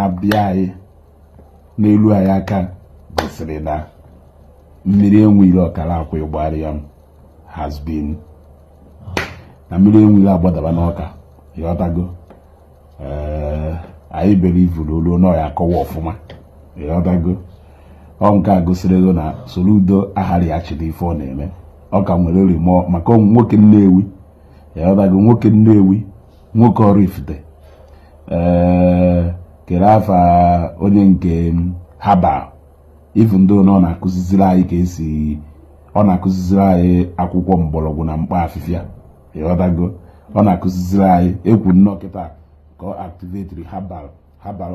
Na-abịa anyị n'elu anyị aka gosiri na mmiri enweghị ọkara akwa ịgbara ya has been na mmiri enweghị agbadaba n'ọka. Ịghọtago? Ee, anyị believe olu na ya akọwa ọfụma. Ịghọtago? Ọ nke a gosiri ego na Soludo aghara ya chịrị ife ọ na-eme. Ọ ka nwere rimụọ maka nwoke Nnewi. Ịghọtago? Nwoke Nnewi, nwoke Oraifite, ee, kere afa onye nke haba, even though na ọ na-akụziziri anyị ka esi, ọ na-akụziziri anyị akwụkwọ mgbọrọgwụ na mkpa afịfịa. Ịghọtago? Ọ na-akụziziri anyị ekwu nnọọ kịta ka ọ activatiri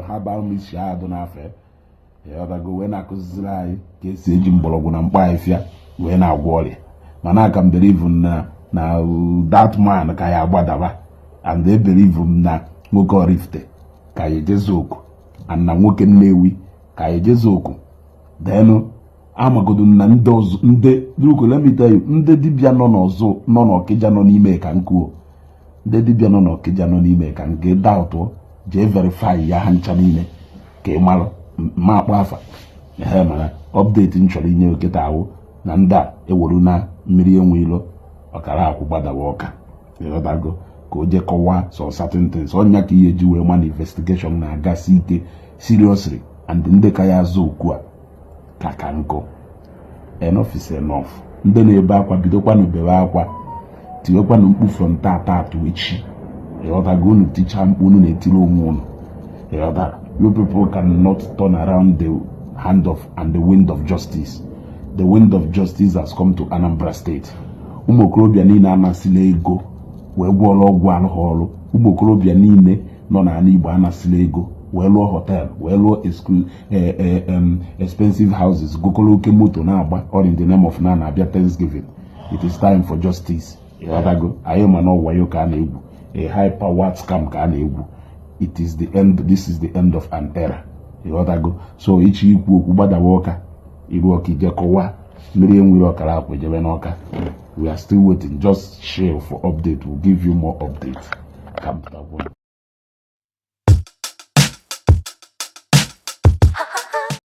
herbal mixture ahụ dị n'afọ. Ịghọtago? Wee na-akụziziri anyị ka esi eji mgbọrọgwụ na mkpa afịfịa wee na-agwọ ọrịa. Mana aka m believe na that man ka ya agbadaba, and e believe m na nwoke Oraifite ka ya ejezi oku, and na nwoke Nnewi ka ya ejezi oku. Then amagodo na ndị ọzọ, ndị, look, let me tell you, ndị dibịa nọ n'ọzọ, nọ n'Ọkịja, nọ n'ime ka nkuo, ndị dibịa nọ n'Ọkịja, nọ n'ime ka nke daụtụ jee verify ya ha ncha niile ka ị malụ ma akpọ afa. Ehe, mana update m chọrọ inye okịta ahụ na ndị a eweru na mmiri enwe ilo ọkara akwụ gbadawa ọka. Ịghọtago? Ka o jee kọwaa some certain things. Ọnya ka ihe ji wee ma na investigation na-agasi ike seriously, and ndị ka ya azụ okwu a ka nkụ. Enough is enough. Ndị na-ebe akwa, bidokwanụ bebe akwa, tiwekwanụ mkpu from tata atụ echi. Ịghọtago? Unu tichaa mkpu unu na-etiri onwe unu. Ịghọtara? You people cannot turn around the hand of and the wind of justice. The wind of justice has come to Anambra State. Ụmụ okorobịa niile anasịla ego wee gwọọrọ ọgwụ alụghị ọrụ. Ụmụ okorobịa niile nọ n'ala Igbo anasịla ego wee lụọ hotel, wee lụọ expensive houses, gokọrọ oke moto na-agba, all in the name of na na-abịa Thanksgiving. It is time for justice. Ịghọtago? Anyị ma na ọwayo ka a na-egwu, a high powered scam ka a na-egwu. It is the end. This is the end of an era. Ịghọtago? So ichi ikwu okwu, gbadawa ọka iru ọka, ije kọwaa mmiri enwere ọkara akwa ejebe n'ọka. We are still waiting. Just share for update. We'll give you more update. Ka m pụtakwuo.